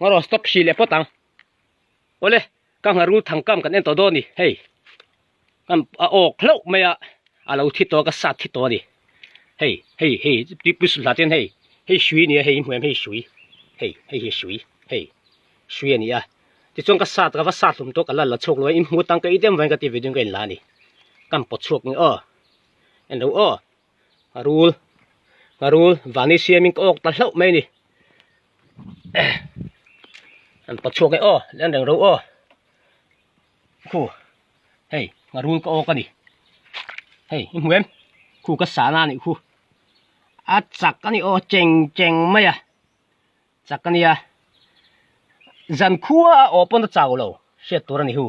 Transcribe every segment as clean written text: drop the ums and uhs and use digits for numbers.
Ngaraw stop hri leh phawt ang. Awle ka ngharul thangkam kan en tawh dawn a ni hei kan a awk hlauh mai a a lo thi tawh a ka sat thi tawh a ni hei hei hei tuipui sulhla te hian hei hei hrui a ni a hei hmuh em hei hrui hei hei hi hrui hei hrui a ni a tichuan ka sat ka va sat hlum tawh ka la la chhuak lo a inhmu tang ka ei dem vangin ka ti video in ka inla a ni ka han pawt chhuak nge aw en lo aw. Ngharul ngharul vani siamin ka awk ta hlauh mai a ni an pa chhuak e aw len reng ro aw khu hei ngharul ka awk a ni hei i hmu em khu ka sahna a nih khu a chak a ni aw cheng cheng mai a chak a nia zan khua a awh pawn a chau lo hriat tur a ni hu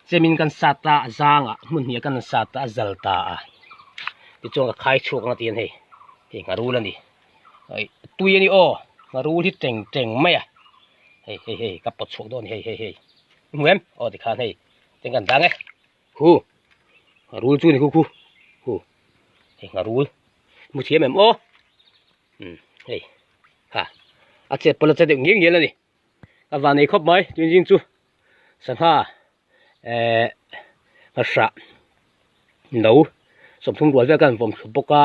chemin kan sat a a zangah hmun hnih ah kan sat a a zal ta a tichuan ka khai chhuak ang a ti a ni hei hei ngharul a ni hei tui a ni aw ngharul hi teng teng mai a hei hei hei ka pawt chhuak dawn a ni hei hei hei i hmu em aw tikhan hei tin kan dang e hu ngharul chu a ni khu khu hu hei ngharul hmu thiam em aw. Umm hei ha a chet pawlh a che deuh ngial ngial a ni ka van nei khawp mai tun zing chu sangha ehh nghahrah no sawmthum rual vel ka han vawm thlu bawk a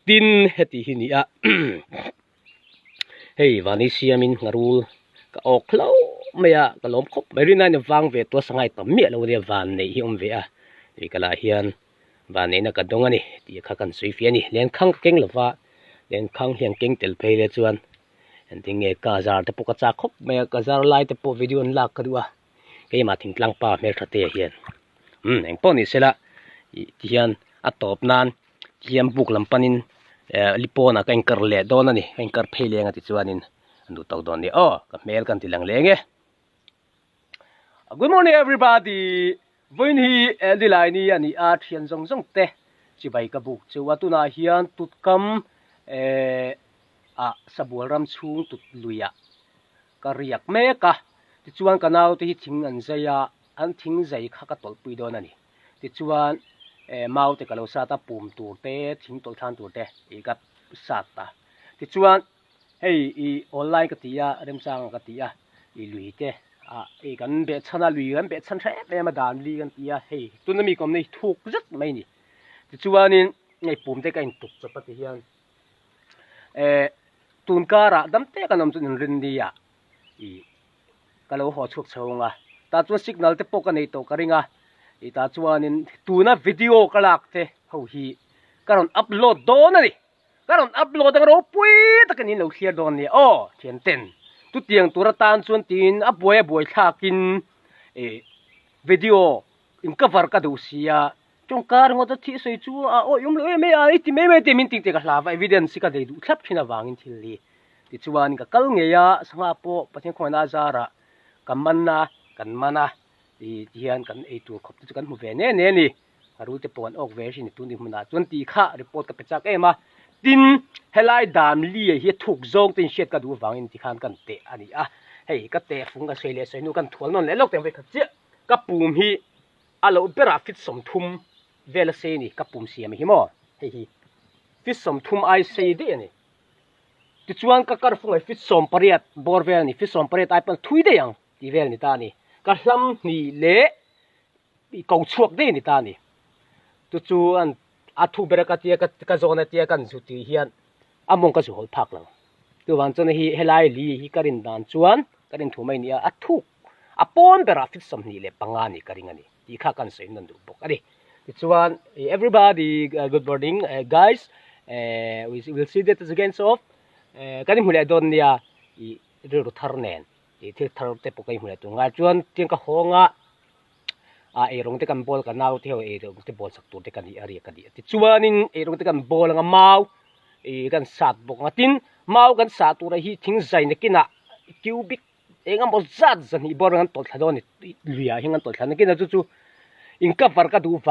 tin heti hi ni a hei vani siamin ngharul ka awk hlauh mai a ka lawm khawp mai rin aiin a vang ve tawh a sangha i tam miah lo ania van neih hi a awm ve a tui ka lah hian. Vanneihna ka dawng a ni tih kha kan sawi fiah a ni. Lenkhang ka keng lova, lenkhang hian keng tel phei le chuan engtin nge ka zar te pawh ka chak khawp mai a, ka zar lai te pawh video an lak ka duh a, keimah thingtlang pa hmeltha te hian umm eng pawh ni sela ih ti hian a tawp nan ti hian buk lam panin eh lipawn ah ka inkar leh dawn a ni, ka inkar phei leng a ti chuanin an duh tawk dawn a ni aw ka hmel ka han ti lang leng e. Good morning everybody vawiin hi Eldi lai ni a ni a thian zawng zawng te chibai ka buk chu a tunah hian tutkam eh ah sabual ram chhung tut luiah ka riak mek a tichuan ka naute hi thing an zai a an thing zai kha ka tawlhpui dawn a ni tichuan eh mau te ka lo sat a pum tur te thing tawlh thlan tur te ih ka sat a tichuan. Hei i online ka ti a, remchang ka ti a, i lui te ah i kan beh chhan a, lui kan beh chhan hrep em a dan li kan ti a, hei tuna mi ka awmna hi thuk zet mai a ni. Tichuanin hei pum te ka intuk chawp a ti hian eh tun karah dam te kan awm chuan inrinni ah i ka lo haw chhuak chho ang a, tah chuan signal te pawh ka nei tawh ka ring a, i tah chuanin tuna video ka lak te ho hi ka rawn upload dawn a ni. Ka rawn upload ang ropui takin in lo thlir dawn nia aw thian ten chutiang tur atan chuan tiin a buai a buai thlakin ih video in cover ka duh sia tawngka ringawt a thih sawi chu a awih awm lo em em a i ti mai mai te min tih te ka hlau a evidence hi ka nei duh thlap thin avangin thil hi tichuan ka kal ngei a sangha pawh Pathian khawngaihna a zarah ka man a kan man a ih tihian kan ei tur khawp te chu kan hmu ve ne ne a ni. A rute pawh an awk ve thin tun ding hmunah chuan tih kha report ka pe chak em a, tin helai dam li hi a thuk zawng te in hriat ka duh avangin tikhan kan teh a ni a, hei ka teh fung ka sawi leh sawi hnu kan thual nawn leh lawk teh ang vekhat chiah ka pum hi a loh berah fit 30 vel a sei a ni ka pum siam hi maw hei hi fit 30 ai sei daih a ni tichuan ka kar fung hi fit 18 bawr vel a ni fit 18 ai pawn thui daih ang tih vel a ni ta a ni ka hlam hnih leh. I ko chhuak daih a ni ta a ni. Chu chu an a thu ber a ka tia ka zawn a tia kan zu tih hian a mawng ka zu hawl phak lo. Chuvang chuan hei helai li hi ka rin dan chuan ka rin thu mai a ni a, a thuk a pawn berah fit 25 a ni ka ring a ni tih kha kan sawi nawn duh bawk a ni. Tichuan everybody good morning guys we will see that again so kan inhmu leh dawn nia i rilru thar nen i thil thar te pawh ka inhmu leh tur ngai chuan tiang ka hawng a. a eirawng te kan bawl ka nau te ho eirawng te bawl sak tur te ka nih a riak a nih a tichuanin eirawng te kan bawl anga mau ih kan sat bawk ang a tin mau kan sah turah hi thing zai nakinah cubic eng emaw zat zahnih bawr an tawlh thla dawn a ni luiah hian an tawlh thla nakinah chu chu in cover ka duh vang.